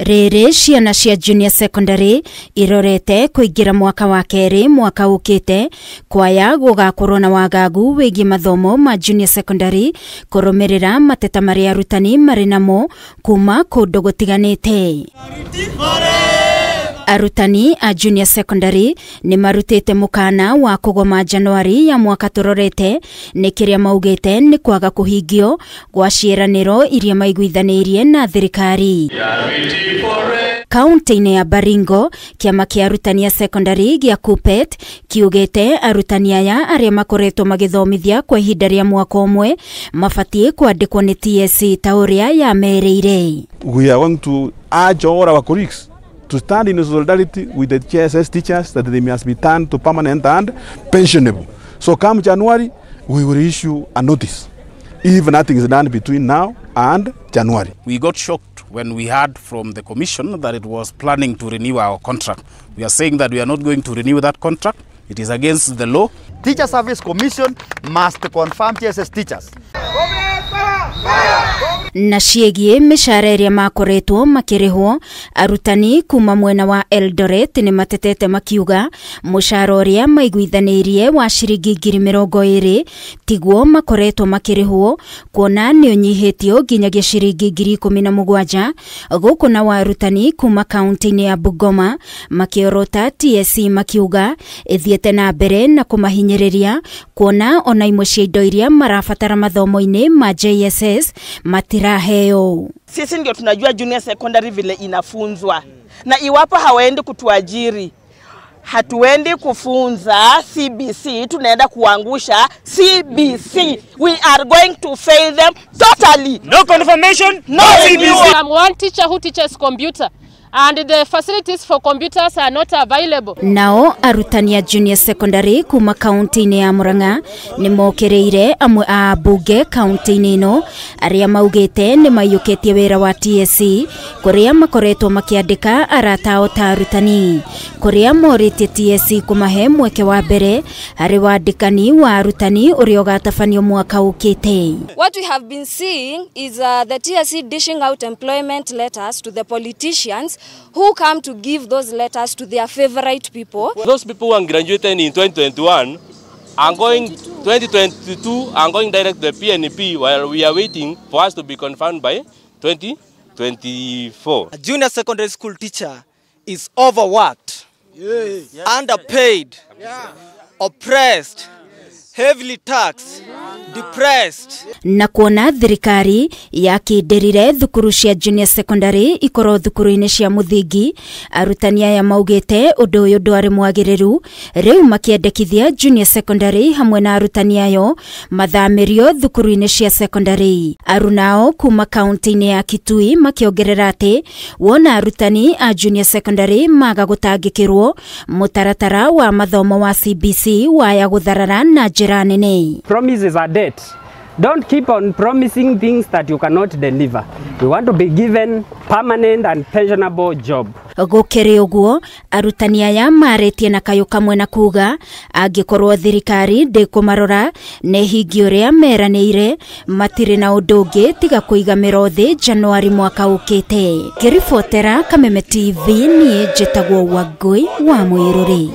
Rĩrĩ ciana cia junior secondary irorete kũingĩra mwaka wa kerĩ mwaka ũkĩte kwaya gũgakorwo na wagagu wĩgiĩ mathomo ma junior secondary kũrũmĩrĩra mateta marĩa arutani marĩ namo kuma kũndũ gũtiganĩte. Arutani a junior secondary nĩ marutĩte mũkana wa kũgoma Januari ya mwaka tũrorete nĩ kĩrĩa maugĩte nĩ kwaga kũhingio gwa ciĩranĩro iria maiguithanĩirie na thirikari. Kaunti-inĩ ya Baringo, kĩama kĩa arutani a secondary gĩa KUPPET kiugĩte arutani aya arĩa makoretwo magĩthomithia kwa ihinda rĩa mwaka ũmwe mabatiĩ kwandĩkwo nĩ TSC ta ũrĩa yamerĩire. We are going to urge all our colleagues to stand in solidarity with the JSS teachers that they must be turned to permanent and pensionable. So come January, we will issue a notice if nothing is done between now and January. We got shocked when we heard from the commission that it was planning to renew our contract. We are saying that we are not going to renew that contract. It is against the law. Teacher Service Commission must confirm JSS teachers. Na ciĩgiĩ mĩcara ĩrĩa makoretwo makĩrĩhwo arutani kuma mwena wa Eldoret nĩ matetete makiuga mũcara ũrĩa maiguithanĩirie wa ciringi 20,000 tiguo makoretwo makĩrĩhwo kuona nĩ ũnyihĩtio nginyagia ciringi 17,000 gũkũ na wa arutani kuma kaunti-inĩ ya Bungoma makĩorota TSC makiuga ĩthiĩte na mbere na kũmahinyĩrĩria kuona ona imwe cia indo iria marabatara mathomo-inĩ ma JSS matiraheo. Sisi ndio tunajua junior secondary vile inafunzwa, na iwapo hawaendi kutuajiri, hatuendi kufunza CBC, tunaenda kuangusha CBC. We are going to fail them totally. No confirmation, no CBC. I'm one teacher who teaches computer, and the facilities for computers are not available. Nao arutani a junior secondary kuma kaunti-inĩ ya Murang'a nĩ mokĩrĩire amwe a bunge kaunti-inĩ ĩno arĩa maugĩte nĩ maiyũkĩtie wĩra wa TSC kũrĩa makoretwo makĩandĩka arata ao ta arutani, kũrĩa morĩtie TSC kũmahe mweke wa mbere harĩ wandĩkani wa arutani ũrĩa ũgatabanio mwaka ũkĩte. What we have been seeing is the TSC dishing out employment letters to the politicians who come to give those letters to their favorite people. Those people who are graduating in 2021 are going 2022 are going direct to the PNP while we are waiting for us to be confirmed by 2024. A junior secondary school teacher is overworked, underpaid, oppressed, heavily taxed, depressed. Na kuona thirikari yakĩndĩrire thukuru cia junior secondary ikorwo thukuru-inĩ cia mũthingi, arutani aya maugĩte ũndũ ũyũ ndwarĩ mwagĩrĩru, rĩu makĩendekithia junior secondary hamwe na arutani ayo mathamĩrio thukuru-inĩ cia secondary. Arunao kuma kaunti-inĩ ya Kitui makĩongerera atĩ wona arutani a junior secondary maga gũtangĩkĩrwo mũtaratara wa mathomo wa CBC waya gũtharara na njĩra nene. Promises are debt. Don't keep on promising things that you cannot deliver. We want to be given permanent and pensionable job. Gũkĩrĩ ũguo, arutani aya marĩtie na kayũ kamwe na kuga angĩkorwo thirikari ndĩkũmarora nĩ hingi ũrĩa meranĩire matirĩ na ũndũ ũngĩ tiga kũiga mĩro thĩ Januari mwaka ũkĩte. Ngĩribotera Kameme TV, niĩ njĩtagwo Wangũi wa Mwĩrũrĩ.